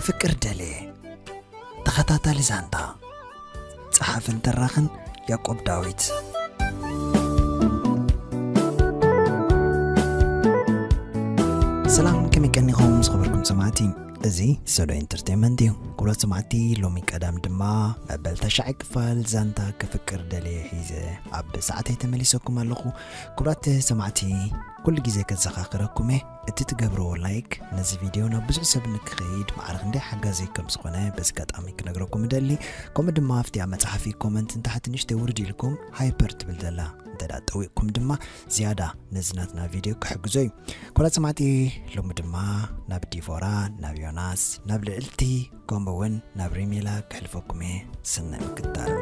ፍቅር ደሌ። ተኸታታሊ ዛንታ፣ ጸሓፍን ተራኽን ያዕቆብ ዳዊት። ሰላም፣ ከመይ ቀኒኹም ዝኸበርኩም ሰማዕቲ? እዚ ሶሎ ኢንተርቴይንመንት እዩ። ክቡራት ሰማዕቲ፣ ሎሚ ቀዳም ድማ መበል ተሽዓይ ክፋል ዛንታ ከፍቅር ደልየ ሒዘ ኣብ ሰዓተይ ተመሊሰኩም ኣለኹ። ክቡራት ሰማዕቲ፣ ኩሉ ግዜ ከዘኻኽረኩም እየ፣ እቲ ትገብርዎ ላይክ ነዚ ቪድዮ ናብ ብዙሕ ሰብ ንክኸይድ ማዕረ ክንደይ ሓጋዚ ከም ዝኾነ በዚ ኣጋጣሚ ክነግረኩም እደሊ። ከምኡ ድማ ኣብቲ ኣብ መጽሓፊ ኮመንት ንታሕቲ ንእሽተይ ውርድ ኢልኩም ሃይፐር ትብል ዘላ እንተ ደኣ ጠዊቕኩም ድማ ዝያዳ ነዚ ናትና ቪድዮ ክሕግዞ እዩ። ክቡራት ሰማዕቲ፣ ሎሚ ድማ ናብ ዲቮራ፣ ናብ ዮናስ፣ ናብ ልዕልቲ፣ ከምኡ እውን ናብ ሪሜላ ክሕልፈኩም እየ። ሰናይ ምክትታል።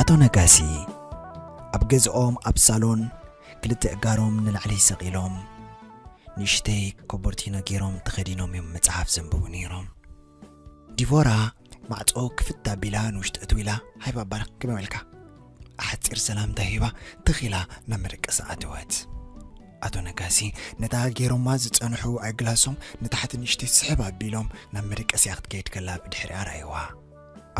ኣቶ ነጋሲ ኣብ ገዝኦም ኣብ ሳሎን ክልተ ኣእጋሮም ንላዕሊ ሰቒሎም፣ ንእሽተይ ኮቦርቲኖ ገይሮም ተኸዲኖም እዮም መጽሓፍ ዘንብቡ ነይሮም። ዲቮራ ማዕጾ ክፍት ኣቢላ ንውሽጢ እትው ኢላ፣ "ሃይ ባባና፣ ከመይ ውዒልካ?" ሓጺር ሰላምታ ሂባ ትኽ ኢላ ናብ መደቀሲ ኣተወት። ኣቶ ነጋሲ ነታ ገይሮማ ዝጸንሑ ኣይግላሶም ንታሕቲ ንእሽተይ ስሕብ ኣቢሎም ናብ መደቀሲኣ ክትከይድ ከላ ብድሕሪኣ ረኣይዋ።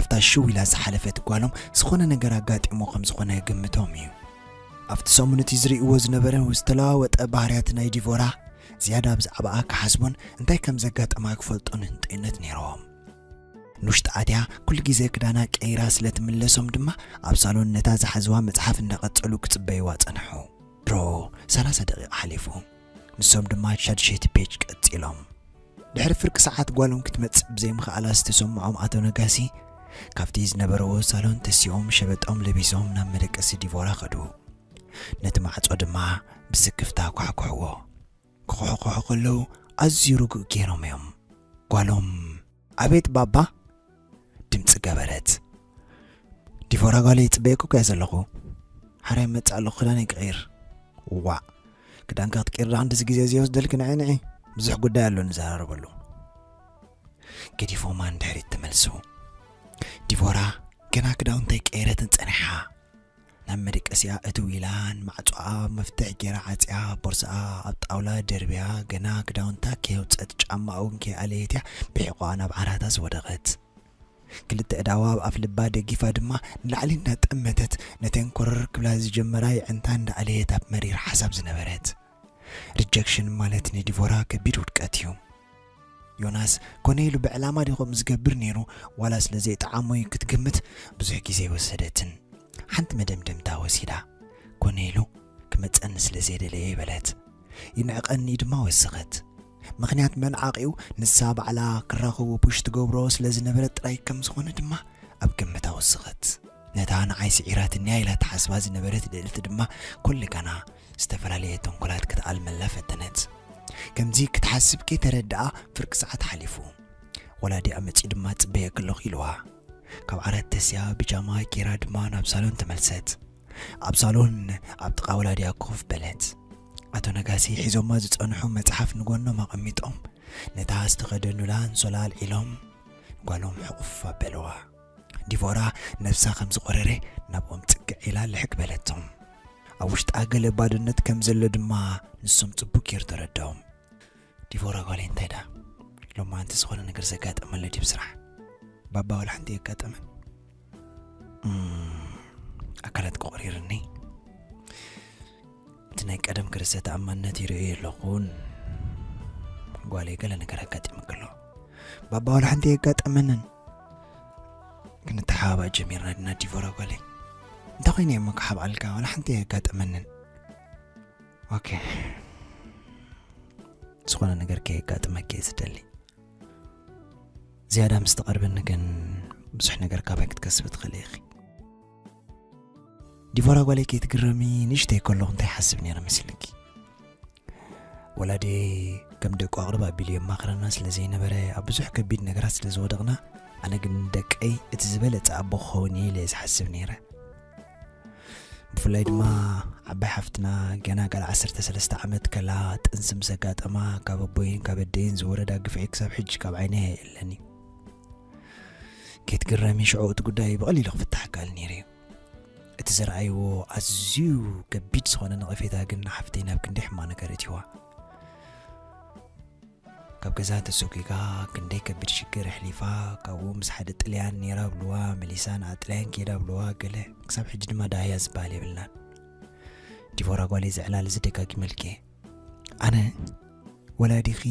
ኣብታ ሽው ኢላ ዝሓለፈት ጓሎም ዝኾነ ነገር ኣጋጢሞ ከም ዝኾነ ግምቶም እዩ። ኣብቲ ሰሙን እቲ ዝርእይዎ ዝነበረ ዝተለዋወጠ ባህርያት ናይ ዲቮራ ዝያዳ ብዛዕባኣ ክሓስቡን እንታይ ከም ዘጋጠማ ክፈልጡን ህንጠይነት ነይርዎም። ንውሽጢ ኣትያ ኩሉ ግዜ ክዳና ቀይራ ስለ ትምለሶም ድማ ኣብ ሳሎን ነታ ዝሓዝዋ መጽሓፍ እንዳቐጸሉ ክጽበይዋ ጸንሑ። ድሮ ሰላሳ ደቂቕ ሓሊፉ። ንሶም ድማ ሻድሸይቲ ፔጅ ቀጺሎም። ድሕሪ ፍርቂ ሰዓት ጓሎም ክትመጽእ ብዘይምኽኣላ ዝተሰምዖም ኣቶ ነጋሲ ካብቲ ዝነበርዎ ሳሎን ተሲኦም ሸበጦም ለቢሶም ናብ መደቀሲ ዲቮራ ከዱ። ነቲ ማዕጾ ድማ ብስክፍታ ኳሕኩሕዎ። ክኹሕኩሑ ከለዉ ኣዝዩ ርጉእ ገይሮም እዮም። ጓሎም፣ "ኣቤት ባባ?" ድምጺ ገበረት። "ዲቮራ ጓለይ፣ ይጽበየኩ እኮ እየ ዘለኹ። ሓራይ መጽእ ኣለኹ፣ ክዳነይ ክቕይር." "ዋእ፣ ክዳንካ ክትቅይር ደኣ ክንድዚ ግዜ ዘይወስደልኪ፣ ንዒ ንዒ፣ ብዙሕ ጉዳይ ኣሎ ንዘራረበሉ." ገዲፎማ ንድሕሪት ተመልሱ። ዲቮራ ገና ክዳውንታ ኣይቀየረትን ጸኒሓ። ናብ መደቀሲኣ እትው ኢላ ንማዕጾኣ መፍትሕ ገይራ ዓጽያ፣ ቦርሳኣ ኣብ ጣውላ ደርብያ፣ ገና ክዳውንታ ከየውጸት ጫማኣ እውን ከይኣለየት እያ ብሒቋ ናብ ዓራታ ዝወደቐት። ክልተ ኣእዳዋ ኣብ ኣፍ ልባ ደጊፋ ድማ ንላዕሊ እንዳጠመተት ነተን ኮረር ክብላ ዝጀመራ የዕንታ እንዳኣለየት ኣብ መሪር ሓሳብ ዝነበረት። ሪጀክሽን ማለት ንዲቮራ ከቢድ ውድቀት እዩ። ዮናስ ኮነ ኢሉ ብዕላማ ድዩ ከምኡ ዝገብር ነይሩ፣ ዋላ ስለ ዘይጠዓሞ እዩ ክትግምት ብዙሕ ግዜ ኣይወሰደትን። ሓንቲ መደምደምታ ወሲዳ፣ ኮነ ኢሉ ክመጸኒ ስለ ዘይደለየ በለት። ይንዕቐኒ ድማ ወሰኸት። ምኽንያት መንዓቒኡ ንሳ ባዕላ ክራኸቡ ፑሽ ትገብሮ ስለ ዝነበረት ጥራይ ከም ዝኾነ ድማ ኣብ ግምታ ወሰኸት። ነታ ንዓይ ስዒራትንያ ኢላ ትሓስባ ዝነበረት ልዕልቲ ድማ ኩሉ ጋና ዝተፈላለየ ተንኮላት ክትኣልመላ ፈተነት። ከምዚ ክትሓስብ ከይተረድኣ ፍርቂ ሰዓት ሓሊፉ። ወላዲኣ መጺኡ ድማ ጽበየኪ ኣለኹ ኢልዋ። ካብ ዓራት ተሲኣ ብጃማ ጌራ ድማ ናብ ሳሎን ተመልሰት። ኣብ ሳሎን ኣብ ጥቓ ወላዲኣ ኮፍ በለት። ኣቶ ነጋሲ ሒዞማ ዝጸንሑ መጽሓፍ ንጎኖም ኣቐሚጦም ነታ ዝተኸደኑላ ኣንሶላ ኣልዒሎም ጓሎም ሕቑፍ ኣበልዋ። ዲቮራ ነብሳ ከም ዝቖረረ ናብኦም ጽግዕ ኢላ ልሕግ በለቶም። ኣብ ውሽጣ ገለ ባዶነት ከም ዘሎ ድማ ንሶም ጽቡቕ ገይሩ ተረድኦም። ዲቮራ ጓለይ እንታይ ደኣ ሎማዓንቲ ዝኾነ ነገር ዘጋጠመ ኣሎ ድዩ ብስራሕ? ባባ ዋላ ሓንቲ የጋጠመን? እም፣ ኣካላት ክቆሪርኒ። እቲ ናይ ቀደም ክርስተ ተኣማንነት ይርእዮ የለኹን። ጓለይ ገለ ነገር ኣጋጢሙኪ ኣሎ። ባባ ዋላ ሓንቲ የጋጠመንን። ክንተሓባባእ ጀሚርና ድና ዲቮራ ጓለይ? እንታይ ኮይነ እየ እሞ ክሓብኣልካ? ዋላ ሓንቲ የጋጠመንን። ኦኬ። ዝኾነ ነገር ከየጋጥመኪ እየ ዝደሊ። ዝያዳ ምስ ትቐርብኒ ግን ብዙሕ ነገር ካባይ ክትከስቢ ትኽእሊ ኢኺ። ዲቮራ ጓለይ ከይትግረሚ ንእሽተይ ከለኹ እንታይ ይሓስብ ነይረ መሲልኪ? ወላዲ ከም ደቁ ኣቕርብ ኣቢሉ የማኽረና ስለ ዘይነበረ ኣብ ብዙሕ ከቢድ ነገራት ስለ ዝወደቕና ኣነ ግን ደቀይ እቲ ዝበለጸ ኣቦ ክኸውን እየ ኢለ እየ ዝሓስብ ነይረ። ብፍላይ ድማ ዓባይ ሓፍትና ገና ቃል ዓሰርተ ሰለስተ ዓመት ከላ ጥንሲ ምስ ኣጋጠማ ካብ ኣቦይን ካብ ኣደይን ዝወረዳ ግፍዒ ክሳብ ሕጂ ካብ ዓይነይ ኣየለን እዩ። ከይትግረሚ፣ ሽዑ እቲ ጉዳይ ብቐሊሉ ክፍታሕ ይከኣል ነይሩ እዩ። እቲ ዝረኣይዎ ኣዝዩ ከቢድ ዝኾነ ነቐፌታ ግን ንሓፍተይ ናብ ክንደይ ሕማቕ ነገር እትይዋ። ካብ ገዛ ተሰጒጋ ክንደይ ከቢድ ሽግር ኣሕሊፋ፣ ካብኡ ምስ ሓደ ጥልያን ነይራ ብልዋ፣ መሊሳ ንኣ ጥልያን ከይዳ ብልዋ፣ ገለ ክሳብ ሕጂ ድማ ደሃያ ዝበሃል የብልናን። ዲቮራ ጓለይ፣ ዝዕላል እዚ ደጋጊመልኪ። ኣነ ወላዲኺ፣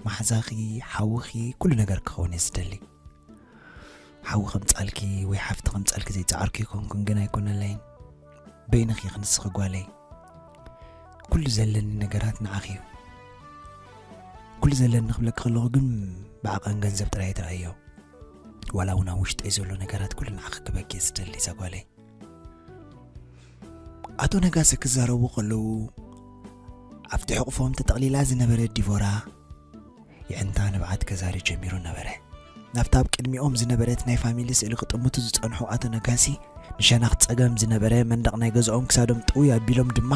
መሓዛኺ፣ ሓውኺ፣ ኩሉ ነገር ክኸውን እየ ዝደሊ። ሓዊ ከምጻልኪ ወይ ሓፍቲ ከምጻልኪ ዘይጸዓርኩ ይኮንኩን፣ ግን ኣይኮነለይን። በይንኺ ክንስኺ ጓለይ። ኩሉ ዘለኒ ነገራት ንዓኺ እዩ። ኩሉ ዘለኒ ክብለኪ ከለኹ ግን ብዓቐን ገንዘብ ጥራይ ትረኣዮ። ዋላ እውን ኣብ ውሽጠይ ዘሎ ነገራት ኩሉ ንዓኺ ክበኪ እየ ዝደሊ እዛ ጓለይ። ኣቶ ነጋሲ ክዛረቡ ከለዉ፣ ኣብቲ ሕቑፎም ተጠቕሊላ ዝነበረት ዲቮራ የዕንታ ንብዓት ከዛሪ ጀሚሩ ነበረ። ናብታ ኣብ ቅድሚኦም ዝነበረት ናይ ፋሚሊ ስእሊ ክጥምቱ ዝጸንሑ ኣቶ ነጋሲ፣ ንሸነኽ ጸገም ዝነበረ መንደቕ ናይ ገዝኦም ክሳዶም ጥውይ ኣቢሎም ድማ፣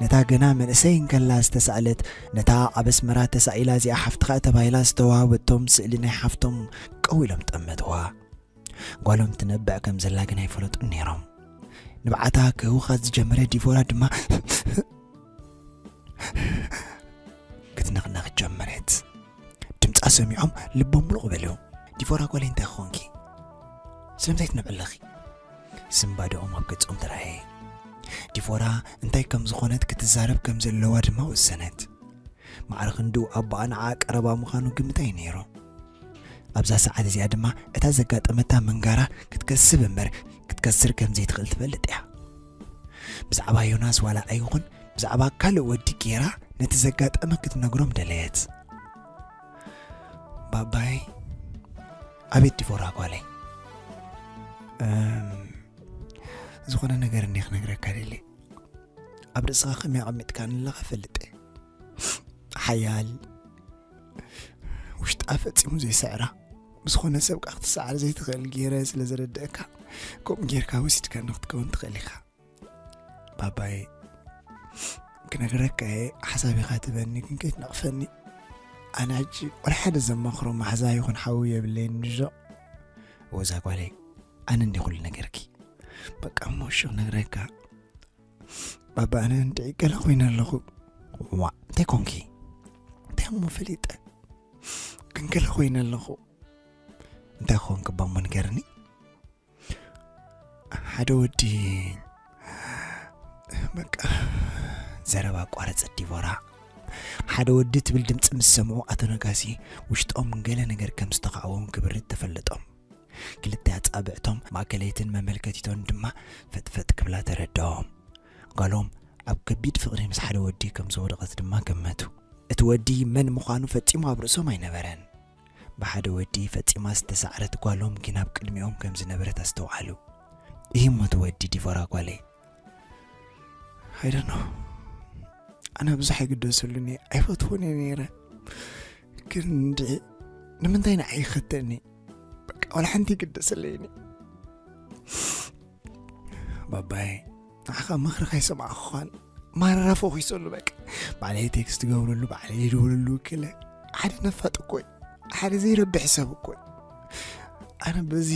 ነታ ገና መንእሰይ እንከላ ዝተሳእለት፣ ነታ ኣብ ኣስመራ ተሳኢላ እዚኣ ሓፍትኻ ተባሂላ ዝተዋህበቶም ስእሊ ናይ ሓፍቶም ቀው ኢሎም ጠመትዋ። ጓሎም ትነብዕ ከም ዘላ ግን ኣይፈለጡን ነይሮም። ንብዓታ ክህውኻት ዝጀመረ ዲቮራ ድማ ክትነቕነቕ ጀመረት። ድምጻ ሰሚዖም ልቦም ሙሉቕ በሉ። "ዲቮራ ጓለይ፣ እንታይ ኾንኪ? ስለምንታይ ትነብዒ ኣለኺ?" ስምባደኦም ኣብ ገጾም ተራእየ። ዲቮራ እንታይ ከም ዝኾነት ክትዛረብ ከም ዘለዋ ድማ ወሰነት። ማዕረ ክንድኡ ኣቦኣ ንዓ ቀረባ ምዃኑ ግምት እዩ ነይሩ። ኣብዛ ሰዓት እዚኣ ድማ እታ ዘጋጠመታ ምንጋራ ክትከስብ እምበር ክትከስር ከም ዘይትኽእል ትፈልጥ እያ። ብዛዕባ ዮናስ ዋላ ኣይኹን ብዛዕባ ካልእ ወዲ ጌራ ነቲ ዘጋጠመ ክትነግሮም ደለየት። "ባባይ፣ ኣቤት ዲቮራ ጓለይ፣ እም፣ ዝኾነ ነገር እንዲ ክነግረካ ደልየ። ኣብ ርእስኻ ከመይ ኣቐሚጥካኒ ኣለኻ ፈልጥ እየ። ሓያል፣ ውሽጣ ፈጺሙ ዘይስዕራ፣ ብዝኾነ ሰብ ከኣ ክትሰዓር ዘይትኽእል ገይረ ስለ ዘረድአካ፣ ከምኡ ጌርካ ወሲድካኒ ክትከውን ትኽእል ኢኻ። ባባይ፣ ክነግረካ እየ፣ ሓሳብ ኢኻ ትበኒ፣ ግን ከይትነቕፈኒ። ኣነ ሕጂ ወላ ሓደ ዘማኽሮ ማሕዛ ይኹን ሓዊ የብለይን ንጆ። ወዛ ጓለይ፣ ኣነ እንዲ ኩሉ ነገርኪ። በቃ እሞ እሺ ክነግረካ። ባባ፣ ኣነ እንድዒ ገለ ኮይነ ኣለኹ። ዋ፣ እንታይ ኮንኪ? እንታይ እሞ ፈሊጠ? ግን ገለ ኮይነ ኣለኹ። እንታይ ኮንኪ እባ እሞ ንገርኒ?" ሓደ ወዲ፣ በቃ፣ ዘረባ ኣቋረጸት ዲቮራ። ሓደ ወዲ ትብል ድምጺ ምስ ሰምዑ ኣቶ ነጋሲ ውሽጦም ገለ ነገር ከም ዝተኻዕዎም ክብርት ተፈለጦም። ክልተ ኣጻብዕቶም ማእከለይትን መመልከቲቶን ድማ ፈጥፈጥ ክብላ ተረድኦም። ጓሎም ኣብ ከቢድ ፍቕሪ ምስ ሓደ ወዲ ከም ዝወደቐት ድማ ገመቱ። እቲ ወዲ መን ምዃኑ ፈጺሙ ኣብ ርእሶም ኣይነበረን። ብሓደ ወዲ ፈጺማ ዝተሳዕረት ጓሎም ግን ኣብ ቅድሚኦም ከም ዝነበረት ኣስተውዓሉ። "ይህ ሞት ወዲ ዲቮራ ጓለይ?" "I don't know። ኣነ ብዙሕ ኣይግደሰሉን እየ፣ ኣይፈትዎን እየ ነይረ። ግን እንድዒ ንምንታይ ንዓይ ይኸተኒ? በቃ ዋላ ሓንቲ ይግደሰለይን እዩ። ባባይ፣ ንዓኻ ምኽሪ ከይሰማዕኩኻን ማረራ ፈኺሰሉ በቃ። ባዕለይ ቴክስት ገብረሉ፣ ባዕለይ ይድውለሉ፣ ክለ ሓደ ነፋጥ እኮ እዩ፣ ሓደ ዘይረብሕ ሰብ እኮ እዩ። ኣነ በዚ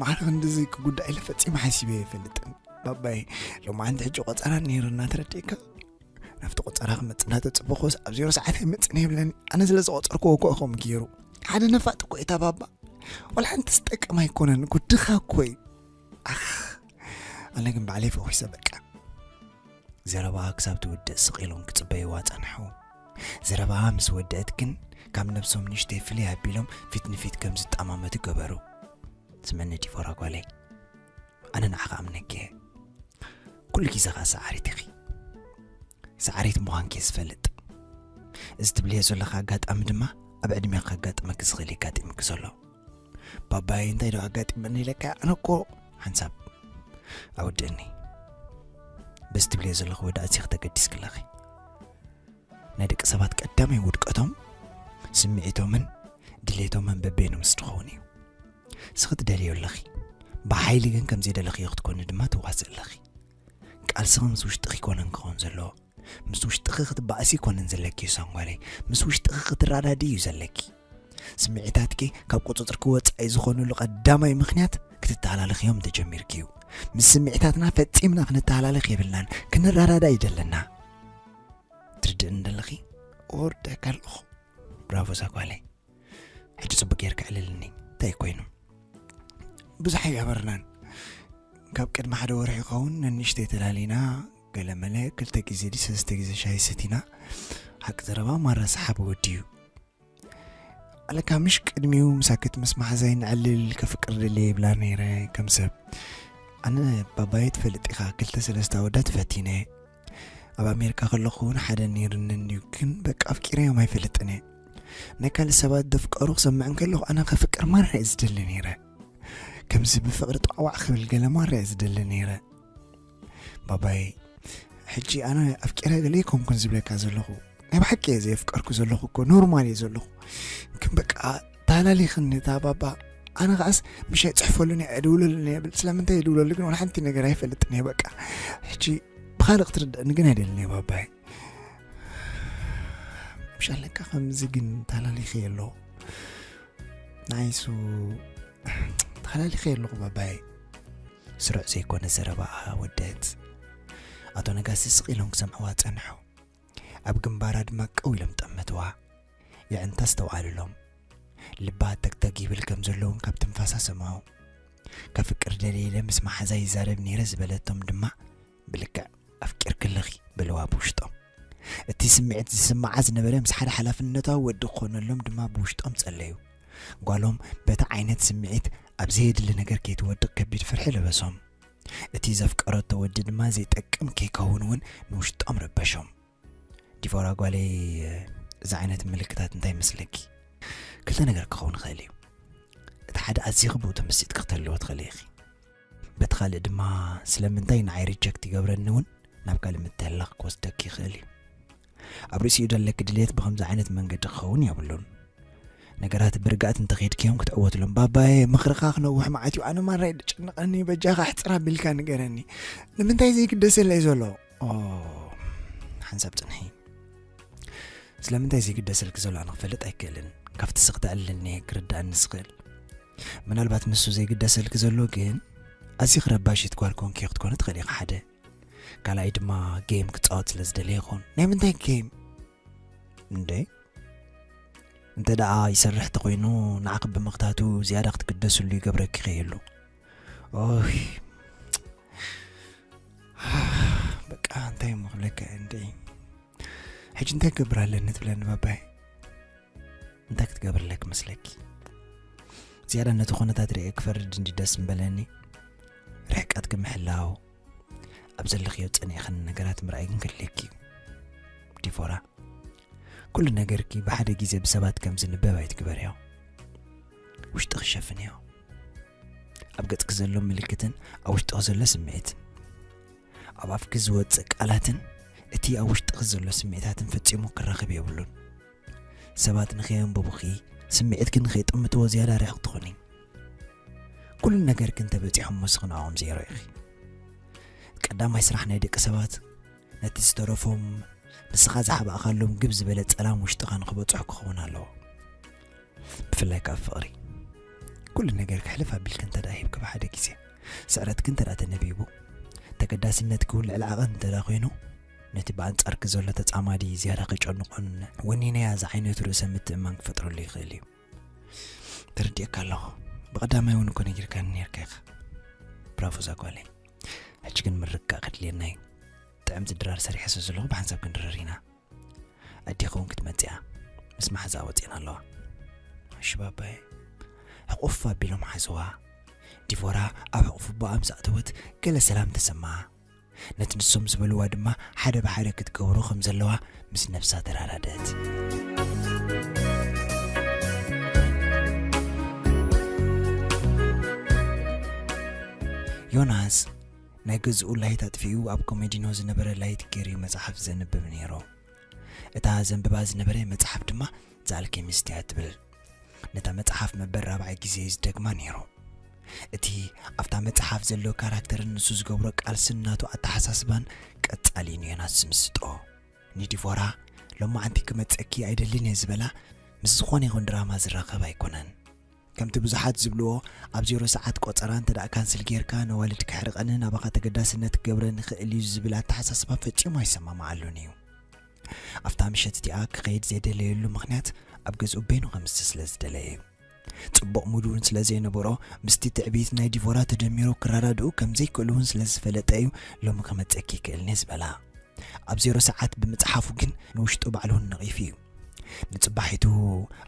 ማዕረ ክንድዚ ክጉዳእ ኢለ ፈጺመ ሓሲበ ኣይፈልጥን። ባባይ፣ ሎማዓንቲ ሕጂ ቆጸራ ነይሩና፣ ተረዲእካ? ናብቲ ቆጸራ ክመጽእ እናተጸበኹስ ኣብ ዜሮ ሰዓት ኣይመጽእን ይብለኒ። ኣነ ስለ ዝቆጸርክዎ እኮ ከምኡ ገይሩ። ሓደ ነፋጥ እኮ እዩ እታ ባባ። ዋላ ሓንቲ ዝጠቅም ኣይኮነን እኮ፣ ድኻ እኮ እዩ። ኣኽ፣ ኣነ ግን ባዕለይ ፈኺሰ በቃ። ዘረባኣ ክሳብ ትውድእ ስቕ ኢሎም ክጽበይዋ ጸንሑ። ዘረባኣ ምስ ወደአት ግን ካብ ነብሶም ንእሽተይ ፍልይ ኣቢሎም ፊት ንፊት ከም ዝጠማመቱ ገበሩ። ስምዕኒ ዲቮራ ጓለይ፣ ኣነ ንዓኻ ኣምነኪ እየ። ኩሉ ግዜ ኸኣ ሰዓሪት ኢኺ። ሰዓሪት ምዃንኪ እየ ዝፈልጥ። እዚ ትብልዮ ዘለኻ ኣጋጣሚ ድማ ኣብ ዕድሜኻ ከጋጥመኪ ዝኽእል እዩ ኣጋጢሙኪ ዘሎ። ባባይ፣ እንታይ ዶ ኣጋጢመኒ ኢለካ? ኣነ እኮ ሓንሳብ ኣውድእኒ። በዚ ትብልዮ ዘለኺ ወዳእትሲ ክተገዲስኪ ኣለኺ። ናይ ደቂ ሰባት ቀዳማይ ውድቀቶም ስምዒቶምን ድሌቶምን በበይኖም ምስ ድኸውን እዩ። ንስኺ ትደልዮ ኣለኺ፣ ብሓይሊ ግን ከም ዘይደለኽዮ ክትኮኒ ድማ ትዋስእ ኣለኺ። ቃልስኺ ምስ ውሽጥኺ ይኮነን ክኸውን ዘለዎ። ምስ ውሽጥኺ ክትባእሲ ይኮነን ዘለኪ ዩሳን ጓለይ፣ ምስ ውሽጥኺ ክትረዳድኢ እዩ ዘለኪ። ስምዒታትኪ ካብ ቁጽጽርኪ ወጻኢ ዝኾኑሉ ቀዳማይ ምኽንያት ክትተሃላለኽዮም ተጀሚርኪ እዩ። ምስ ስምዒታትና ፈጺምና ክንተሃላለኽ የብልናን፣ ክንረዳዳእ እዩ ዘለና። ትርድእኒ እንደለኺ? እወርደካ ኣለኹ። ብራቮ እዛ ጓለይ። ሕጂ ጽቡቅ ጌርካ ዕልልኒ። እንታይ ኮይኑ? ብዙሕ ኣይገበርናን። ካብ ቅድሚ ሓደ ወርሒ ይኸውን ነንእሽተይ ተላሊና፣ ገለመለ ክልተ ግዜ ድዩ ሰለስተ ግዜ ሻሂ ሰቲና። ሓቂ ዘረባ ማራ ሰሓቢ ወዲ እዩ። ኣለካ ምሽ ቅድሚኡ ምሳክት ምስ መሓዛይ ንዕልል ከፍቅር ደልየ ይብላ ነይረ ከም ሰብ። ኣነ ባባየ ትፈልጥ ኢኻ ክልተ ሰለስተ ኣወዳት ፈቲነ። ኣብ ኣሜሪካ ከለኹ እውን ሓደ ነይርኒ እንድዩ፣ ግን በቃ ኣፍቂረዮም ኣይፈልጥን እየ። ናይ ካልእ ሰባት ደፍቀሩ ክሰምዕ እንከለኹ ኣነ ከፍቅር ማራ እየ ዝደሊ ነይረ። ከምዚ ብፍቕሪ ጣዕዋዕ ክብል ገለ ማራ እየ ዝደሊ ነይረ። ባባይ፣ ሕጂ ኣነ ኣፍቂረ ገለ ኣይኮንኩን ዝብለካ ዘለኹ። ናይ ብሓቂ እየ ዘየፍቀርኩ ዘለኹ እኮ፣ ኖርማል እየ ዘለኹ። ግን በቃ ታላሊኽኒ እታ ባባ። ኣነ ከዓስ ምሽ ኣይጽሕፈሉን እየ፣ ኣይድውለሉን እየ ብል። ስለምንታይ ይድውለሉ ግን ወላ ሓንቲ ነገር ኣይፈልጥን እየ በቃ። ሕጂ ብኻልእ ክትርድእኒ ግን ኣይደልን እየ ባባይ። ምሽ ኣለካ ከምዚ ግን ታላሊኸ ኣለኹ። ናይሱ ታላሊኸ ኣለኹ ባባይ። ስሩዕ ዘይኮነ ዘረባኣ ወደት። ኣቶ ነጋሲ ስቕ ኢሎም ክሰምዕዋ ጸንሑ። ኣብ ግንባራ ድማ ቀው ኢሎም ጠመትዋ። የዕንታ ኣስተውዓልሎም። ልባ ተግተግ ይብል ከም ዘሎ እውን ካብ ትንፋሳ ሰምዑ። ከፍቅር ደልየ ኢለ ምስ መሓዛ ይዛረብ ነይረ ዝበለቶም ድማ ብልክዕ ኣፍቂርኪ ኣለኺ በልዋ ብውሽጦም። እቲ ስምዒት ዝስምዓ ዝነበረ ምስ ሓደ ሓላፍነታዊ ወዲ ክኾነሎም ድማ ብውሽጦም ጸለዩ። ጓሎም በቲ ዓይነት ስምዒት ኣብ ዘየድሊ ነገር ከይትወድቕ ከቢድ ፍርሒ ለበሶም። እቲ ዘፍቀረቶ ወዲ ድማ ዘይጠቅም ከይከውን እውን ንውሽጦም ረበሾም። ዲቮራ ጓለይ፣ እዚ ዓይነት ምልክታት እንታይ ይመስለኪ? ክልተ ነገር ክኸውን ይኽእል እዩ። እቲ ሓደ ኣዚኺ ብኡ ተመሲጥኪ ክትህልዎ ትኽእሊ ኢኺ። በቲ ካልእ ድማ ስለምንታይ ንዓይ ሪጀክት ይገብረኒ እውን ናብ ካልእ ምትህልላኽ ክወስደኪ ይኽእል እዩ። ኣብ ርእሲኡ ዘለኪ ድልየት ብኸምዚ ዓይነት መንገዲ ክኸውን የብሉን። ነገራት ብርግኣት እንተኸይድክዮም ክትዕወትሎም። ባባየ፣ ምኽርኻ ክነውሕ መዓት እዩ። ኣነ ማራ እዩ ዝጨንቐኒ። በጃኻ ኣሕጽር ኣቢልካ ንገረኒ። ንምንታይ ዘይግደሰለይ ዘሎ? ኦ፣ ሓንሳብ ጽንሒ። ስለምንታይ ዘይግደሰልኪ ዘሎ ኣነ ክፈልጥ ኣይክእልን። ካብቲ ስኽቲ ዕልልኒ ክርድኣኒ ዝኽእል። ምናልባት ንሱ ዘይግደሰልኪ ዘሎ ግን ኣዚኺ ረባሺት ጓል ኮንኪ ክትኮኒ ትኽእሊ ኢኺ ሓደ። ካልኣይ ድማ ጌም ክጻወት ስለ ዝደለየ ይኸውን። ናይ ምንታይ ጌም? እንዴ? እንተ ደኣ ይሰርሕ ተኾይኑ ንዓኺ ብምኽታቱ ዝያዳ ክትግደስሉ ይገብረኪ ከየሉ። ኦይ። በቃ እንታይ እሞ ክብለካ እየ እንዴ? ሕጂ እንታይ ክገብር ኣለኒ ትብለኒ ባባይ? እንታይ ክትገብርለክ መስለኪ? ዝያዳ ነቲ ኩነታት ርእየ ክፈርድ እንዲ ደስ ምበለኒ። ርሕቀትኪ ምሕላው፣ ኣብ ዘለኽዮ ጸኒዕኽን ነገራት ምርኣይ ግን ከድልየኪ እዩ። ዲቮራ፣ ኩሉ ነገርኪ ብሓደ ግዜ ብሰባት ከም ዝንበብ ኣይትግበርዮ። ውሽጥኺ ሸፍንዮ። ኣብ ገጽኪ ዘሎ ምልክትን ኣብ ውሽጥኺ ዘሎ ስምዒትን፣ ኣብ ኣፍኪ ዝወጽእ ቃላትን እቲ ኣብ ውሽጥኺ ዘሎ ስምዒታትን ፈጺሙ ክራኸብ የብሉን። ሰባት ንኸየንብቡኺ፣ ስምዒትኪ ንኸይጥምትዎ ዝያዳ ርሕቕ ትኾኒ። ኩሉ ነገርኪ እንተበጺሖም፣ ንስኺ ንዕኦም ዜሮ ኢኺ። ቀዳማይ ስራሕ ናይ ደቂ ሰባት፣ ነቲ ዝተረፎም ንስኻ ዝሓባእካሎም ግብ ዝበለ ጸላም ውሽጥኻ ንኽበጽሑ ክኸውን ኣለዎ። ብፍላይ ከኣ ፍቕሪ። ኩሉ ነገር ክሕልፍ ኣቢልኪ እንተ ደኣ ሂብኪ ብሓደ ግዜ፣ ስዕረትኪ እንተ ደኣ ተነቢቡ፣ ተገዳስነትኪ እውን ልዕሊ ዓቐን እንተ ደኣ ኮይኑ፣ ነቲ ብኣንጻርኪ ዘሎ ተጻማዲ ዝያዳ ከጨንቖን ወኒነያ ዝዓይነቱ ርእሰ ምትእምማን ክፈጥረሉ ይኽእል እዩ። ተረዲኤካ ኣለኹ። ብቐዳማይ እውን እኮ ነጊርካኒ ነይርካ ኢኻ። ብራቮ እዛ ጓለይ። ሕጂ ግን ምርግጋእ ከድልየና እዩ። ጥዕምቲ ድራር ሰሪሐ ስለ ዘለኹ ብሓንሳብ ክንድረር ኢና። ኣዴኺ እውን ክትመጽእ እያ። ምስ መሓዛኣ ወጺኤን ኣለዋ። እሺ ባባየ። ሕቑፍ ኣቢሎም ሓዝዋ። ዲቮራ ኣብ ሕቑፍ ኣቦኣ ምስ ኣእተወት ገለ ሰላም ተሰምዓ። ነቲ ንሶም ዝበልዋ ድማ ሓደ ብሓደ ክትገብሮ ከም ዘለዋ ምስ ነብሳ ተረዳድእት። ዮናስ ናይ ገዝኡ ላይት ኣጥፊኡ ኣብ ኮሜዲኖ ዝነበረ ላይት ገይሩ መጽሓፍ ዘንብብ ነይሩ። እታ ዘንብባ ዝነበረ መጽሓፍ ድማ ዘ ኣልኬሚስት እያ ትብል። ነታ መጽሓፍ መበል ራብዓይ ግዜ እዩ ዝደግማ ነይሩ። እቲ ኣብታ መጽሓፍ ዘሎ ካራክተርን ንሱ ዝገብሮ ቃልስን ናቱ ኣተሓሳስባን ቀጻሊ ንዮናስ ዝምስጦ። ንዲቮራ ሎማዓንቲ ክመጸኪ ኣይደልን እየ ዝበላ ምስ ዝኾነ ይኹን ድራማ ዝራኸብ ኣይኮነን። ከምቲ ብዙሓት ዝብልዎ፣ ኣብ ዜሮ ሰዓት ቆጸራ እንተ ደኣ ካንስል ጌርካ፣ ነዋልድ ከሕርቐንን ናባኻ ተገዳስነት ክገብረን ይኽእል እዩ ዝብል ኣተሓሳስባ ፈጺሙ ኣይሰማማዓሉን እዩ። ኣብታ ምሸት እቲኣ ክኸይድ ዘይደለየሉ ምኽንያት፣ ኣብ ገዝኡ በይኑ ከምስቲ ስለ ዝደለየ እዩ። ጽቡቕ ሙድ እውን ስለ ዘይነበሮ፣ ምስቲ ትዕቢት ናይ ዲቮራ ተደሚሩ ክረዳድኡ ከም ዘይክእሉ እውን ስለ ዝፈለጠ እዩ ሎሚ ክመጸኪ ይክእልኒ ዝበላ። ኣብ ዜሮ ሰዓት ብምጽሓፉ ግን ንውሽጡ ባዕሉ እውን ነቒፉ እዩ። ንጽባሒቱ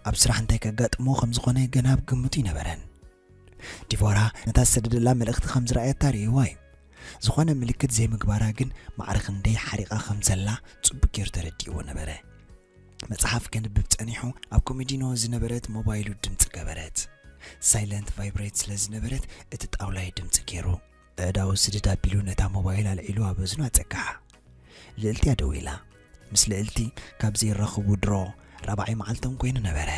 ኣብ ስራሕ እንታይ ከጋጥሞ ከም ዝኾነ ገና ኣብ ግምቱ ኣይነበረን። ዲቮራ ነታ ዝሰደደላ መልእኽቲ ከም ዝረኣየታ ርእይዋ እዩ። ዝኾነ ምልክት ዘይምግባራ ግን ማዕረ ክንደይ ሓሪቓ ከም ዘላ ጽቡቕ ገይሩ ተረዲእዎ ነበረ። መጽሓፍ ከንብብ ጸኒሑ ኣብ ኮሜዲኖ ዝነበረት ሞባይሉ ድምጺ ገበረት። ሳይለንት ቫይብሬት ስለ ዝነበረት እቲ ጣውላይ ድምጺ ገይሩ። ኣእዳዉ ስድድ ኣቢሉ ነታ ሞባይል ኣልዒሉ ኣብ እዝኑ ኣጸግዓ። ልእልቲ እያ ደዊላ። ምስ ልእልቲ ካብ ዘይራኸቡ ድሮ ራብዓይ መዓልቶም ኮይኑ ነበረ።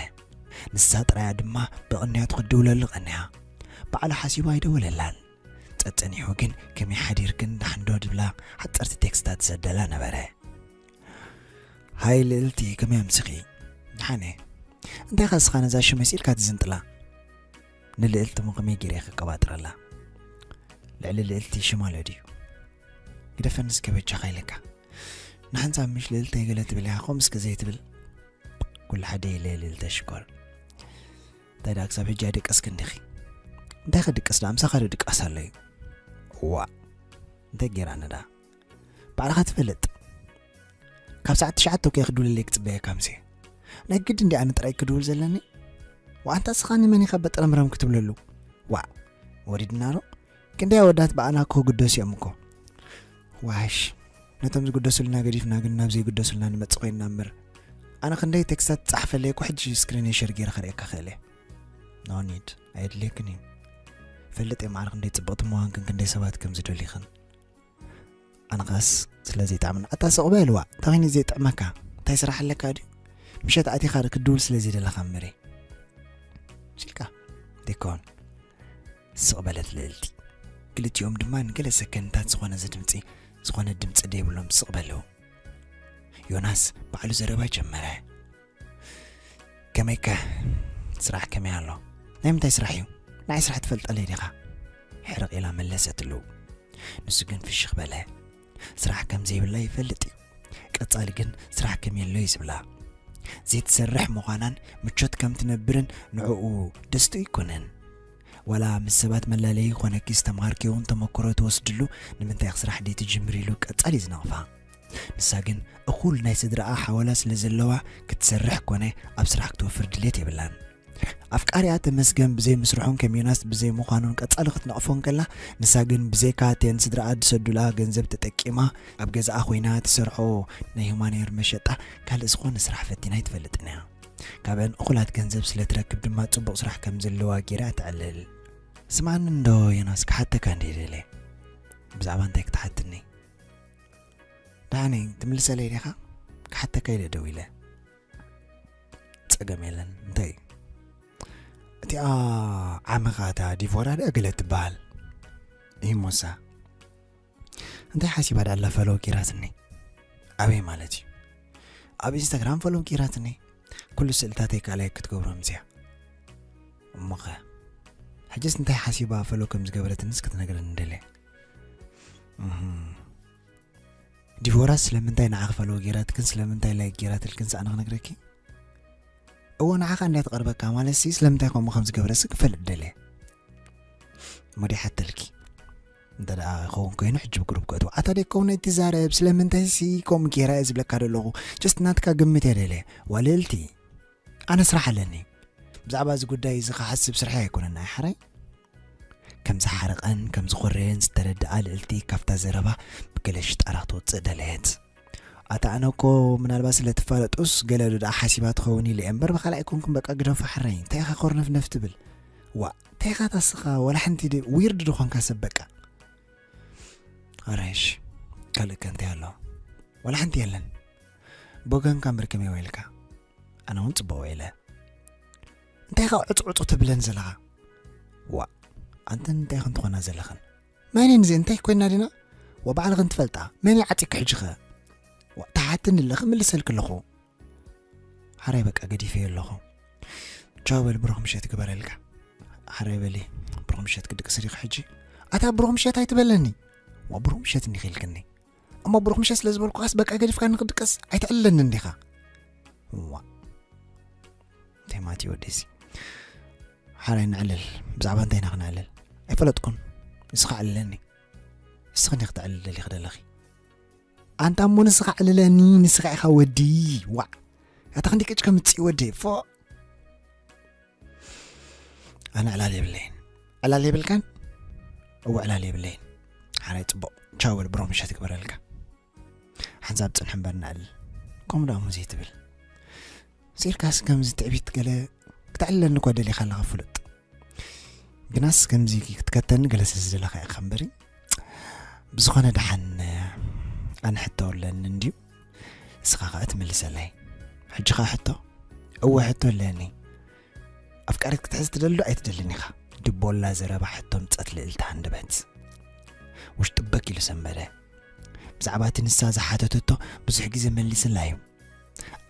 ንሳ ጥራያ ድማ ብቕንያቱ ክትድውለሉ ቀንያ። ባዕሉ ሓሲቡ ኣይደወለላን። ጸጸኒሑ ግን ከመይ ሓዲርክን ዳሕንዶ ድብላ ሓጸርቲ ቴክስታት ትሰደላ ነበረ። ሃይ ልእልቲ፣ ከመይ ኣምሲኺ? ደሓነ። እንታይ ኸ እስኻ ነዛ ሽመይ ስኢልካ ትዝንጥላ? ንልእልቲ እሞ ከመይ ገይረ ክቀባጥረላ? ልዕሊ ልእልቲ ሽም ኣሎ ድዩ? ግደፈኒ እስከ በጃኻ ኢለካ። ንሓንሳብ ምሽ ልእልተይ ገለ ትብል ኢኻ፣ ከምኡ እስከ ዘይትብል። ኩሉ ሓደ ኢለ ልእልተ ሽኮር። እንታይ ደኣ ክሳብ ሕጂ ኣይደቀስክን ዲኺ? እንታይ ክድቅስ ደኣ? ምሳኻ ዶ ድቃስ ኣሎ እዩ? እዋእ፣ እንታይ ገይራኒ ደኣ? ባዕልኻ ትፈልጥ። ካብ ሰዓት ትሽዓተ እኮ እየ ክድውለለይ ክጽበየካ ምሴ። ናይ ግድን ድኣ ኣነ ጥራይ ክድውል ዘለኒ? ዋእ፣ ኣንታ እስኻ ንመን ኢኻ በጥረምረም ክትብለሉ? ዋእ፣ ወሪድና ዶ? ክንደይ ኣወዳት ብኣና እኮ ክግደሱ እዮም እኮ። ዋሽ፣ ነቶም ዝግደሱልና ገዲፍና ግን ናብ ዘይግደሱልና ንመጽእ ኮይንና እምበር። ኣነ ክንደይ ቴክስታት ትጻሕፈለይ እኮ ሕጂ ስክሪን ሸር ገይረ ከርእየካ ክእል እየ። No need፣ ኣየድልየክን እዩ። ፈልጥ እየ ማዕረ ክንደይ ጽብቕቲ ምዃንክን ክንደይ ሰባት ከም ዝደልይኽን። ኣነ ኸኣስ ስለ ዘይጥዕምና። ኣታ ስቕ በል ዋእ፣ እንታይ ኮይኑ ዘይጥዕመካ? እንታይ ስራሕ ኣለካ ድዩ? ምሸት ኣቲኻ ክትድውል ስለ ዘይደለኻ እምበሪ። ሲልካ ደይኮን። ስቕ በለት ልእልቲ። ክልቲኦም ድማ ንገለ ሰከንድታት ዝኾነ ዝድምጺ፣ ዝኾነ ድምጺ ደይብሎም ስቕ በሉ። ዮናስ ባዕሉ ዘረባ ጀመረ። ከመይከ? ስራሕ ከመይ ኣሎ? ናይ ምንታይ ስራሕ እዩ? ንዓይ ስራሕ ትፈልጠለይ ዲኻ? ሕርቕ ኢላ መለሰትሉ። ንሱ ግን ፍሽኽ በለ። ስራሕ ከም ዘይብላ ይፈልጥ እዩ። ቀጻሊ ግን ስራሕ ከም የሎ እዩ ዝብላ። ዘይትሰርሕ ምዃናን ምቾት ከም ትነብርን ንዕኡ ደስትኡ ኣይኮነን። ዋላ ምስ ሰባት መላለዪ ኮነኪ ዝተምሃርክዮ እውን ተመክሮ ትወስድሉ፣ ንምንታይ ኢኺ ስራሕ ደይትጅምሪ ኢሉ ቀጻሊ እዩ ዝነቕፋ። ንሳ ግን እኹል ናይ ስድራኣ ሓወላ ስለ ዘለዋ ክትሰርሕ ኮነ ኣብ ስራሕ ክትወፍር ድሌት የብላን። ኣፍቃሪኣ ተመስገን ብዘይ ምስርሑን ከም ዮናስ ብዘይ ምዃኑን ቀጻሊ ክትነቕፎ እንከላ፣ ንሳ ግን ብዘይካ እተን ስድራኣ ዝሰዱላ ገንዘብ ተጠቂማ ኣብ ገዛኣ ኮይና ትሰርሖ ናይ ሁማን ሄር መሸጣ ካልእ ዝኾነ ስራሕ ፈቲና ኣይትፈልጥን እያ። ካብአን እኹላት ገንዘብ ስለ ትረክብ ድማ ጽቡቕ ስራሕ ከም ዘለዋ ገይራ ተዕልል። ስምዓኒ እንዶ ዮናስ፣ ክሓተካ እንድየ ደልየ። ብዛዕባ እንታይ ክትሓትኒ? ደሓነይ ትምልሰለይ ዲኻ? ክሓተካ ኢለ ደዊለ። ጸገም የለን። እንታይ እዩ? እቲኣ ዓመኻ እታ ዲቮራ ድኣ ገለ ትበሃል። እሂሞሳ። እንታይ ሓሲባ ደኣ ኣላ ፎሎው ጌራትኒ? ኣበይ ማለት እዩ? ኣብ ኢንስታግራም ፎሎው ጌራትኒ። ኩሉ ስእልታተይ ካልኣይ ክትገብሮም እዚኣ። እሞኸ? ሕጅስ እንታይ ሓሲባ ፎሎው ከም ዝገበረትንስ ክትነግረኒ ደልየ። እህም። ዲቮራስ ስለምንታይ ንዓኺ ፎሎው ጌራትክን ስለምንታይ ላይክ ጌራትልክን ሰኣነ ክነግረኪ? እወ፣ ንዓኻ እንድያ ትቐርበካ ማለትሲ ስለምንታይ ከምኡ ከም ዝገበረሲ ክፈልጥ ደልየ። እሞ ደይሓተልኪ? እንተ ደኣ ክኸውን ኮይኑ ሕጂ ብግሩፕ ክእትዋ። ኣታ ደይከውን ኣይትዛረብ፣ ስለምንታይሲ ከምኡ ጌራ እየ ዝብለካ ዘለኹ። ጀስት ናትካ ግምት እየ ደልየ። ዋልልቲ፣ ኣነ ስራሕ ኣለኒ። ብዛዕባ እዚ ጉዳይ እዚ ክሓስብ ስርሐይ ኣይኮነን፣ ኣይ ሓራይ። ከም ዝሓረቐን ከም ዝኾረየን ዝተረድኣ ልእልቲ ካብታ ዘረባ ብገለ ሽጣራ ክትወጽእ ደለየት። ኣታ ኣነ እኮ ምናልባት ስለ ትፋለጡስ ገለ ዶ ደኣ ሓሲባ ትኸውን ኢለ እየ እምበር ብኻልእ ኣይኮንኩን በቃ ግደፎ ሓራይ። እንታይ ኢኻ ኮርነፍነፍ ትብል? ዋእ፣ እንታይ ኢኻ ታስኻ? ዋላ ሓንቲ ድ-፣ ዊርድ ዶ ኾንካ ሰብ በቃ? ኣረ እሺ፣ ካልእ ከ እንታይ ኣሎ? ዋላ ሓንቲ የለን። ብወገንካ እምበር ከመይ ውዒልካ? ኣነ እውን ጽቡቕ ውዒለ። እንታይ ኢኻ ዕጹ ዕጹ ትብለን ዘለኻ? ዋእ፣ ኣንተን እንታይ ኢኽን ትኾና ዘለኽን? መን እየን እዚአን? እንታይ ኮይና ዲና? ወባዕልኽን ትፈልጣ። መን እዩ ዓጺኪ ሕጂ ኸ? ዋእ፣ ተሓትኒ ኣለኺ፣ እምልሰልኪ ኣለኹ። ሓራይ በቃ ገዲፈዮ ኣለኹ። ቻው በል፣ ብሩኽ ምሸት ግበረልካ። ሓራይ በሊ፣ ብሩኽ ምሸት ክድቅስ ዲኺ ሕጂ? ኣታ ብሩኽ ምሸት ኣይትበለኒ። ዋ፣ ብሩኽ ምሸት እንዲኺ ኢልክኒ። እሞ ብሩኽ ምሸት ስለ ዝበልኩኻስ በቃ ገዲፍካኒ ክድቅስ ኣይትዕልለኒ እንዲኻ። ዋ፣ እንታይ ማለት እዩ ወደዚ? ሓራይ ንዕልል። ብዛዕባ እንታይ ኢና ክነዕልል? ኣይፈለጥኩን። ንስኻ ዕልለኒ። ንስኻ እንዲኺ ክተዕልል ደሊኺ ደለኺ። ኣንታ እሞ ንስኻ ዕልለኒ፣ ንስኻ ኢኻ ወዲ። ዋዕ። ኣታ ክንዲ ቅጭ ከምጽእ ወዲ። ፎ። ኣነ ዕላል የብለይን። ዕላል የብልካን? እወ፣ ዕላል የብለይን። ሓራይ ጽቡቕ። ቻው በል፣ ብሩኽ ምሸት ይግበረልካ። ሓንሳብ ጽንሕ እምበር ንዕልል። ከምኡ ደኣ እሞ ዘይትብል። ሲርካስ ከምዚ ትዕቢት ገለ ክተዕልለኒ እኳ ደሊኻ ኣለኻ ፍሉጥ። ግናስ ከምዚ ክትከተኒ ገለ ስለ ዝደለኻ ኢኻ እምበሪ። ብዝኾነ ደሓን ኣነ ሕቶ ኣለኒ እንድዩ። እስኻ ኸኣ ትምልሰለይ። ሕጂ ኸኣ ሕቶ? እወ ሕቶ ኣለኒ። ኣፍቃሪት ክትሕዝ ትደሊ ዶ ኣይትደልን ኢኻ? ድቦላ ዘረባ ሕቶ ምጸት ልእልቲ ሃንደበት። ውሽጡ በክ ኢሉ ሰንበደ። ብዛዕባ እቲ ንሳ ዝሓተተቶ ብዙሕ ግዜ መሊስላ እዩ።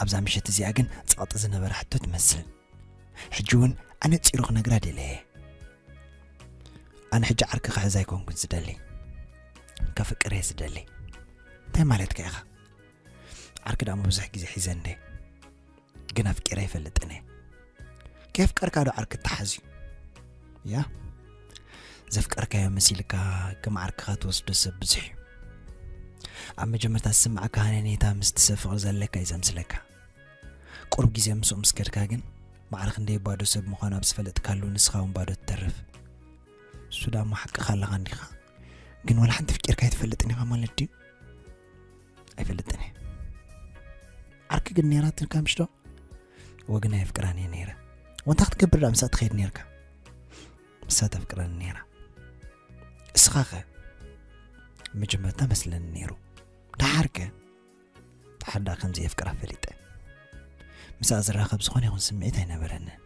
ኣብዛ ምሸት እዚኣ ግን ጸቕጢ ዝነበራ ሕቶ ትመስል። ሕጂ እውን ኣነጺሩ ክነግራ ደለየ። ኣነ ሕጂ ዓርኪ ክሕዝ ኣይኮንኩን ዝደሊ። ከፍቅር እየ ዝደሊ። እንታይ ማለትካ ኢኻ? ዓርኪ ደኣ እሞ ብዙሕ ግዜ ሒዘ እንደ። ግን ኣፍቂረ ኣይፈልጥን እየ። ከየፍቀርካ ዶ ዓርኪ እተሓዝ እዩ? ያ፣ ዘፍቀርካዮ መሲልካ ከም ዓርክኻ ትወስዶ ሰብ ብዙሕ እዩ። ኣብ መጀመርታ ዝስምዓካ ሃነኔታ ምስቲ ሰብ ፍቕሪ ዘለካ እዩ ዘምስለካ። ቁሩብ ግዜ ምስኡ ምስ ከድካ ግን ማዕረ ክንደይ ባዶ ሰብ ምዃኑ ኣብ ዝፈለጥካሉ ንስኻ እውን ባዶ ትተርፍ። እሱ ደኣ እሞ ሓቅኻ ኣለኻ እንዲኻ። ግን ዋላ ሓንቲ ፍቂርካ ኣይትፈልጥን ኢኻ ማለት ድዩ? ኣይፈልጥን እየ። ዓርኪ ግን ነይራትካ ምሽ ዶ? ወግና የፍቅራን እየ ነይረ። ወንታ ክትገብር ደኣ ምስኣ ትኸይድ ነይርካ? ምስኣ ተፍቅረኒ ነይራ። እስኻ ኸ? መጀመርታ መስለኒ ነይሩ። ደሓር ከ? ደሓር ደኣ ከም ዘየፍቅራ ፈሊጠ። ምስኣ ዝራኸብ ዝኾነ ይኹን ስምዒት ኣይነበረንን።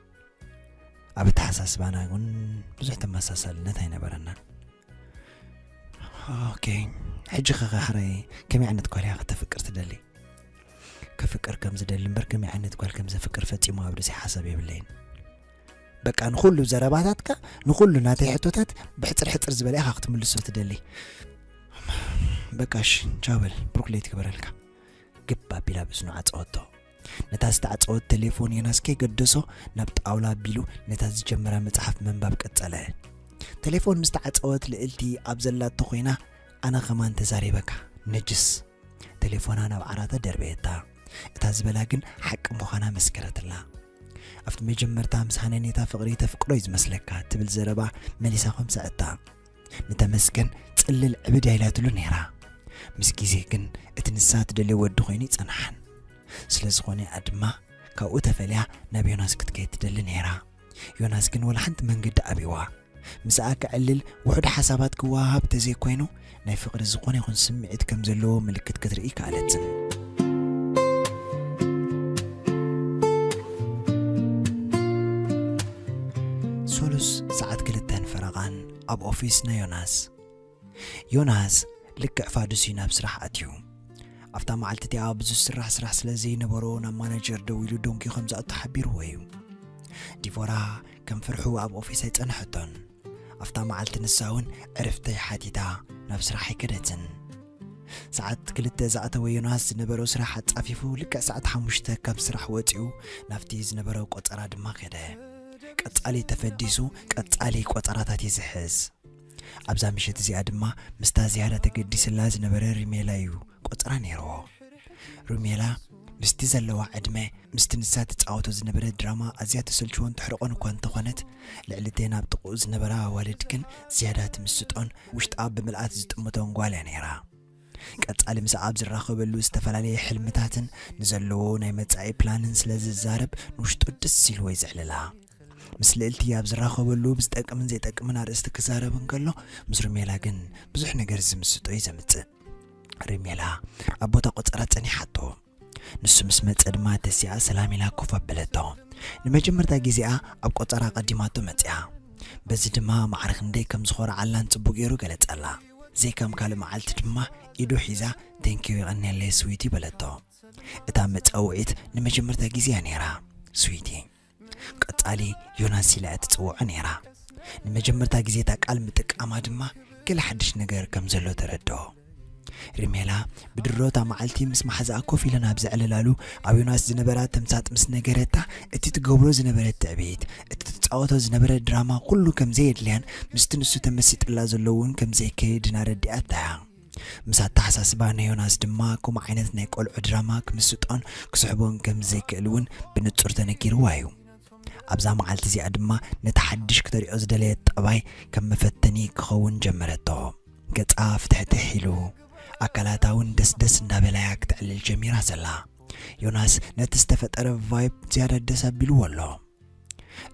ኣብ ኣተሓሳስባና እውን ብዙሕ ተመሳሳልነት ኣይነበረናን። ኦኬ፣ ሕጂ ኸ ሓራይ ከመይ ዓይነት ጓል እያ ከተፍቅር ትደሊ? ከፍቅር ከም ዝደሊ እምበር ከመይ ዓይነት ጓል ከም ዘፍቅር ፈጺሙ ኣብ ርእሲ ሓሳብ የብለይን። በቃ ንኹሉ ዘረባታትካ፣ ንኹሉ ናተይ ሕቶታት ብሕጽር ሕጽር ዝበለ ኢኻ ክትምልሶ ትደሊ። በቃ እሺ፣ ቻው በል፣ ብሩክ ለይቲ ክበረልካ። ግብ ኣቢላ ብእዝኑ ዓጸወቶ። ነታ ዝተዓጸወት ቴሌፎን ዮናስ ከይገደሶ ናብ ጣውላ ኣቢሉ ነታ ዝጀመራ መጽሓፍ ምንባብ ቀጸለ። ቴሌፎን ምስ ተዓጸወት ልእልቲ ኣብ ዘላቶ ኮይና ኣነ ኸማን ተዛሪበካ ነጅስ። ቴሌፎና ናብ ዓራታ ደርበየታ። እታ ዝበላ ግን ሓቂ ምዃና መስከረትላ። ኣብቲ መጀመርታ ምስ ሃነኔታ ፍቕሪ ተፍቅሮ እዩ ዝመስለካ ትብል ዘረባ መሊሳ ኸምሰዐታ። ንተመስገን ጽልል ዕብድ ኣይላትሉ ነይራ። ምስ ግዜ ግን እቲ ንሳ ትደልዮ ወዲ ኮይኑ ይጸንሓን። ስለ ዝኾነ እያ ድማ ካብኡ ተፈልያ ናብ ዮናስ ክትከይድ ትደሊ ነይራ። ዮናስ ግን ወላ ሓንቲ መንገዲ ኣብይዋ። ምስኣ ክዕልል ውሑድ ሓሳባት ክወሃሃብ ተዘይኮይኑ ናይ ፍቕሪ ዝኾነ ይኹን ስምዒት ከም ዘለዎ ምልክት ክትርኢ ከኣለትን። ሶሉስ ሰዓት ክልተን ፈረቓን ኣብ ኦፊስ ናይ ዮናስ። ዮናስ ልክዕ ፋዱስ እዩ ናብ ስራሕ ኣትዩ። ኣብታ መዓልቲ እቲኣ ብዙ ዝስራሕ ስራሕ ስለ ዘይነበሮ ናብ ማናጀር ደዊሉ ዶንኪ ከም ዝኣቱ ሓቢርዎ እዩ። ዲቮራ ከም ፍርሑ ኣብ ኦፊስ ኣይጸንሐቶን። ኣብታ መዓልቲ ንሳ እውን ዕርፍቲ ሓቲታ ናብ ስራሕ ኣይከደትን። ሰዓት ክልተ ዝኣተወ ዮናስ ዝነበሮ ስራሕ ኣጻፊፉ ልክዕ ሰዓት ሓሙሽተ ካብ ስራሕ ወጺኡ ናብቲ ዝነበሮ ቆጸራ ድማ ከደ። ቀጻሊ ተፈዲሱ ቀጻሊ ቆጸራታት እዩ ዝሕዝ። ኣብዛ ምሸት እዚኣ ድማ ምስታ ዝያዳ ተገዲስላ ዝነበረ ሪሜላ እዩ ቆጸራ ነይርዎ። ሪሜላ ምስቲ ዘለዋ ዕድመ ምስቲ ንሳ ትጻወቶ ዝነበረት ድራማ ኣዝያ ተሰልችዎን ተሕርቖን እኳ እንተኾነት፣ ልዕሊ እተን ኣብ ጥቕኡ ዝነበራ ኣዋልድ ግን ዝያዳ ትምስጦን ውሽጣ ብምልኣት ዝጥምቶን ጓል እያ ነይራ። ቀጻሊ ምስኣ ኣብ ዝራኸበሉ ዝተፈላለየ ሕልምታትን ንዘለዎ ናይ መጻኢ ፕላንን ስለ ዝዛረብ ንውሽጡ ደስ ኢልዎ እዩ ዝዕልላ። ምስ ልእልቲ ኣብ ዝራኸበሉ ብዝጠቅምን ዘይጠቅምን ኣርእስቲ ክዛረብ እንከሎ ምስ ሩሜላ ግን ብዙሕ ነገር ዝምስጦ እዩ ዘምጽእ። ሪሜላ ኣብ ቦታ ቆጸራ ጸኒሓቶ። ንሱ ምስ መጸ ድማ ተሲኣ ሰላም ኢላ ኮፍ ኣበለቶ። ንመጀመርታ ግዜኣ ኣብ ቆጸራ ቀዲማቶ መጺኣ። በዚ ድማ ማዕረ ክንደይ ከም ዝኾርዓላን ጽቡቕ ገይሩ ገለጸላ። ዘይከም ካልእ መዓልቲ ድማ ኢዱ ሒዛ ቴንኪዩ የቐንየለይ ስዊቲ በለቶ። እታ መጻውዒት ንመጀመርታ ግዜያ ነይራ። ስዊቲ። ቀጻ ብቐጻሊ ዮናስ ኢላ እትጽውዖ ነይራ። ንመጀመርታ ግዜ እታ ቃል ምጥቃማ ድማ ገለ ሓድሽ ነገር ከም ዘሎ ተረድኦ። ሪሜላ ብድሮ እታ መዓልቲ ምስ መሓዛኣ ኮፍ ኢለን ኣብ ዘዕለላሉ፣ ኣብ ዮናስ ዝነበራ ተምሳጥ ምስ ነገረታ፣ እቲ ትገብሮ ዝነበረት ትዕቢት፣ እቲ ትጻወቶ ዝነበረ ድራማ ኩሉ ከም ዘየድልያን ምስቲ ንሱ ተመሲጥላ ዘሎ እውን ከም ዘይከይድን ኣረዲኣታ እያ። ምስ ኣተሓሳስባ ናይ ዮናስ ድማ ከምኡ ዓይነት ናይ ቆልዑ ድራማ ክምስጦን ክስሕቦን ከም ዘይክእል እውን ብንጹር ተነጊርዋ እዩ። ኣብዛ መዓልቲ እዚኣ ድማ ነቲ ሓድሽ ክተሪኦ ዝደለየት ጠባይ ከም መፈተኒ ክኸውን ጀመረቶ። ገጻ ፍትሕትሕ ኢሉ፣ ኣካላታ እውን ደስደስ እንዳበላያ ክትዕልል ጀሚራ ዘላ። ዮናስ ነቲ ዝተፈጠረ ቫይብ ዝያዳ ደስ ኣቢልዎ ኣሎ።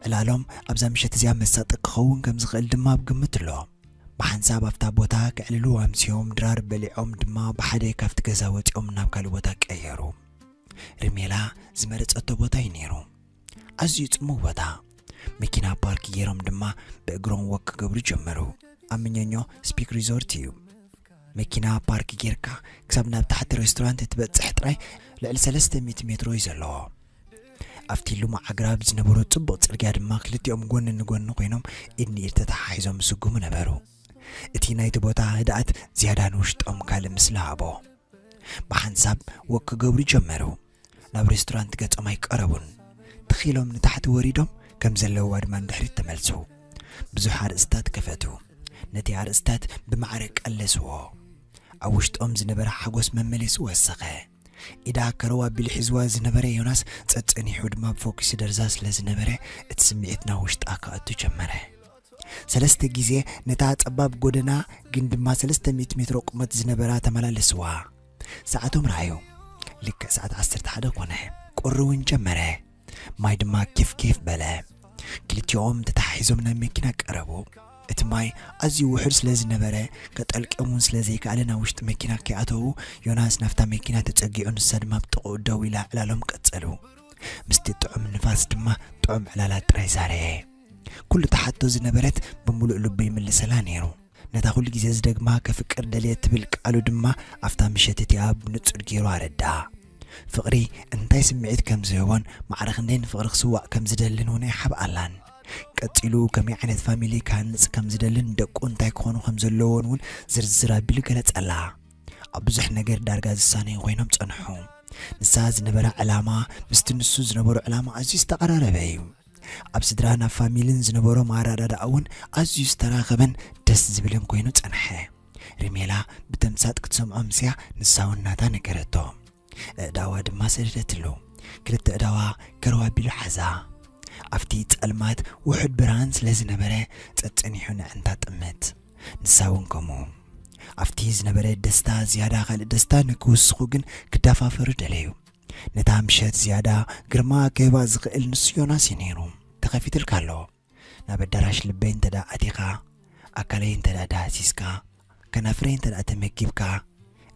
ዕላሎም ኣብዛ ምሸት እዚኣ መሳጢ ክኸውን ከም ዝኽእል ድማ ኣብ ግምት ኣሎ። ብሓንሳብ ኣብታ ቦታ ክዕልሉ ኣምስዮም ድራር በሊዖም ድማ ብሓደ ካብቲ ገዛ ወጺኦም ናብ ካልእ ቦታ ቀየሩ። ሪሜላ ዝመረጸቶ ቦታ እዩ ነይሩ። ኣዝዩ ጽምው ቦታ። መኪና ፓርክ ገይሮም ድማ ብእግሮም ወክ ክገብሩ ጀመሩ። ኣብ ምኘኞ ስፒክ ሪዞርት እዩ። መኪና ፓርክ ጌርካ ክሳብ ናብ ታሕቲ ሬስቶራንት እትበጽሕ ጥራይ ልዕሊ ሰለስተ ሚእቲ ሜትሮ እዩ ዘለዎ። ኣብቲ ልሙዕ ኣግራብ ዝነበሮ ጽቡቕ ጽርግያ ድማ ክልቲኦም ጎኒ ንጎኒ ኮይኖም ኢድ ንኢድ ተተሓሒዞም ይስጉሙ ነበሩ። እቲ ናይቲ ቦታ ህድኣት ዝያዳ ንውሽጦም ካልእ ምስላ ሃቦ። ብሓንሳብ ወክ ክገብሩ ጀመሩ። ናብ ሬስቶራንት ገጾም ኣይቀረቡን። ትኽ ኢሎም ንታሕቲ ወሪዶም ከም ዘለውዋ ድማ ንድሕሪት ተመልሱ። ብዙሕ ኣርእስታት ከፈቱ። ነቲ ኣርእስታት ብማዕረ ቀለስዎ። ኣብ ውሽጦም ዝነበረ ሓጎስ መመሊሱ ወሰኸ። ኢዳ ከረው ኣቢሉ ሒዝዋ ዝነበረ ዮናስ ጸጸኒሑ ድማ ብፎኪስ ደርዛ ስለ ዝነበረ እቲ ስምዒት ናብ ውሽጣ ክኣቱ ጀመረ። ሰለስተ ግዜ ነታ ጸባብ ጎደና ግን ድማ ሰለስተ ሚእቲ ሜትሮ ቁመት ዝነበራ ተመላለስዋ። ሰዓቶም ረኣዩ። ልክዕ ሰዓት ዓሰርተ ሓደ ኮነ። ቁሪ እውን ጀመረ። ማይ ድማ ኪፍ ኪፍ በለ። ክልቲኦም ተተሓሒዞም ናብ መኪና ቀረቡ። እቲ ማይ ኣዝዩ ውሑድ ስለ ዝነበረ ከጠልቅዮም እውን ስለ ዘይከኣለ ናብ ውሽጢ መኪና ከይኣተዉ ዮናስ ናብታ መኪና ተጸጊዑ ንሳ ድማ ኣብ ጥቕኡ ደው ኢላ ዕላሎም ቀጸሉ። ምስቲ ጥዑም ንፋስ ድማ ጥዑም ዕላላት ጥራይ ዛረየ። ኩሉ ተሓቶ ዝነበረት ብምሉእ ልቡ ይምልሰላ ነይሩ። ነታ ኩሉ ግዜ ዝደግማ ከፍቅር ደልየ ትብል ቃሉ ድማ ኣብታ ምሸት እቲኣ ብንጹር ገይሩ ኣረድኣ። ፍቕሪ እንታይ ስምዒት ከም ዝህቦን ማዕረ ክንደይ ንፍቕሪ ክስዋእ ከም ዝደልን እውን ኣይሓብኣላን። ቀጺሉ ከመይ ዓይነት ፋሚሊ ክሃንጽ ከም ዝደልን ደቁ እንታይ ክኾኑ ከም ዘለዎን እውን ዝርዝር ኣቢሉ ገለጸላ። ኣብ ብዙሕ ነገር ዳርጋ ዝሳነዩ ኮይኖም ጸንሑ። ንሳ ዝነበራ ዕላማ ምስቲ ንሱ ዝነበሮ ዕላማ ኣዝዩ ዝተቐራረበ እዩ። ኣብ ስድራን ኣብ ፋሚልን ዝነበሮም ኣረዳድኣ እውን ኣዝዩ ዝተራኸበን ደስ ዝብልን ኮይኑ ጸንሐ። ሪሜላ ብተምሳጥ ክትሰምዖ ምስያ ንሳ እውን ናታ ነገረቶ። ኣእዳዋ ድማ ሰደደትሉ። ክልተ ኣእዳዋ ከረው ኣቢሉ ሓዛ። ኣብቲ ጸልማት ውሑድ ብርሃን ስለ ዝነበረ ጸጸኒሑ ነዕንታ ጥምት። ንሳ እውን ከምኡ። ኣብቲ ዝነበረ ደስታ ዝያዳ ካልእ ደስታ ንክውስኹ ግን ክደፋፈሩ ደለዩ። ነታ ምሸት ዝያዳ ግርማ ክህባ ዝኽእል ንሱ ዮናስ እዩ ነይሩ። ተኸፊትልካ ኣሎ። ናብ ኣዳራሽ ልበይ እንተ ደኣ ኣቲኻ፣ ኣካለይ እንተ ደኣ ዳህሲስካ፣ ከናፍረይ እንተ ደኣ ተመጊብካ፣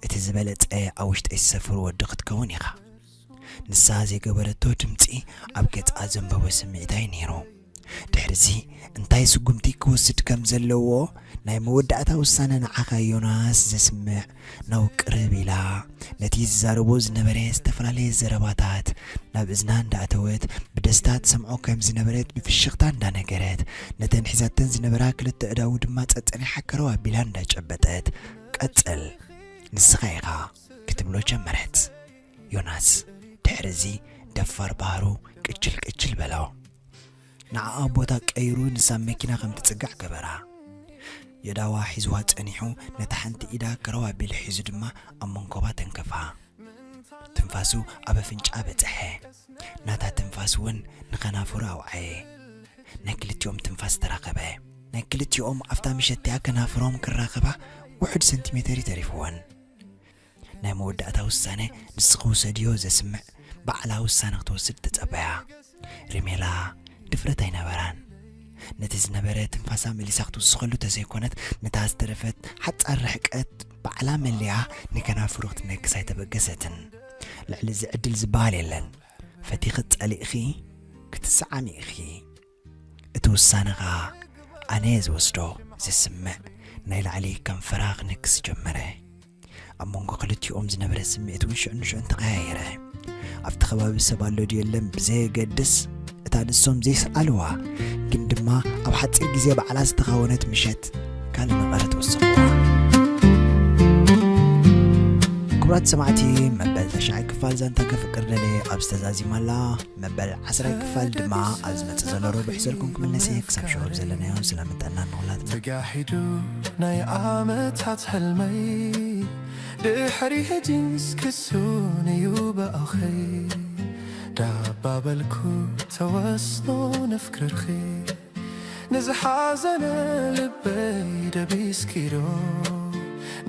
እቲ ዝበለጸ ኣብ ውሽጠይ ዝሰፍር ወዲ ክትከውን ኢኻ። ንሳ ዘይገበረቶ ድምጺ ኣብ ገጻ ዘንበቦ ስምዒት እዩ ነይሩ። ድሕሪዚ እንታይ ስጉምቲ ክወስድ ከም ዘለዎ ናይ መወዳእታ ውሳነ ንዓኻ ዮናስ ዘስምዕ ናብ ቅርብ ኢላ ነቲ ዝዛረቦ ዝነበረ ዝተፈላለየ ዘረባታት ናብ እዝና እንዳኣተወት ብደስታ ትሰምዖ ከም ዝነበረት ብፍሽኽታ እንዳነገረት ነተን ሒዛተን ዝነበራ ክልተ ኣእዳዉ ድማ ጸጸኒሓ ከረው ኣቢላ እንዳጨበጠት ቀጽል ንስኻ ኢኻ ክትብሎ ጀመረት። ዮናስ ድሕሪ እዚ ደፋር ባህሩ ቅችል ቅችል በሎ። ንዓኣ ቦታ ቀይሩ ንሳ መኪና ከም ትጽጋዕ ገበራ። የዳዋ ሒዝዋ ጸኒሑ ነታ ሓንቲ ኢዳ ከረው ኣቢሉ ሒዙ ድማ ኣብ መንኮባ ተንከፋ። ትንፋሱ ኣብ ኣፍንጫ በጽሐ። ናታ ትንፋስ እውን ንኸናፍሩ ኣውዓየ። ናይ ክልቲኦም ትንፋስ ተራኸበ። ናይ ክልቲኦም ኣብታ ምሸት እቲኣ ከናፍሮም ክራኸባ ውሑድ ሰንቲሜተር እዩ ተሪፍወን። ናይ መወዳእታ ውሳነ ንስኺ ውሰድዮ ዘስምዕ ባዕላ ውሳነ ክትወስድ ተጸበያ። ሪሜላ ድፍረት ኣይነበራን። ነቲ ዝነበረ ትንፋሳ መሊሳ ክትውስኸሉ ተዘይኮነት ነታ ዝተረፈት ሓጻር ርሕቀት ባዕላ መሊኣ ንከናፍሩ ክትነክስ ኣይተበገሰትን። ልዕሊ እዚ ዕድል ዝበሃል የለን። ፈቲኺ ጸሊእኺ ክትሰዓሚ ኢኺ። እቲ ውሳነ ኸኣ ኣነ እየ ዝወስዶ። ዘስምዕ ናይ ላዕሊ ከንፈራ ክነክስ ጀመረ። ኣብ መንጎ ክልቲኦም ዝነበረ ስምዒት እውን ሽዑ ንሽዑ እንተቐያየረ። ኣብቲ ከባቢ ሰብ ኣሎ ድዩ የለን ብዘየገድስ፣ እታ ንሶም ዘይሰኣልዋ ግን ድማ ኣብ ሓጺር ግዜ ባዕላ ዝተኻወነት ምሸት ካልእ መቐረት ወሰኹዋ። ክቡራት ሰማዕቲ፣ መበል ተሽዓይ ክፋል ዛንታ ከፍቅር ደልየ ኣብዚ ተዛዚማ ኣላ። መበል ዓስራይ ክፋል ድማ ኣብ ዝመጽእ ዘሎ ረቡዕ ሒዘልኩም ክምለስ እየ። ክሳብ ሽዑ ኣብ ዘለናዮ ሰላምን ጥዕናን ንኹላትና። ተጋሂዱ ናይ ዓመታት ሕልመይ፣ ድሕሪ ሕጂስ ክሱን እዩ ብኣኸይ። ዳባ በልኩ ተወስኖ ነፍቅርኺ፣ ንዝሓዘነ ልበይ ደቢስኪዶ፣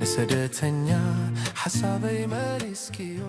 ንሰደተኛ ሓሳበይ መሊስኪዮ።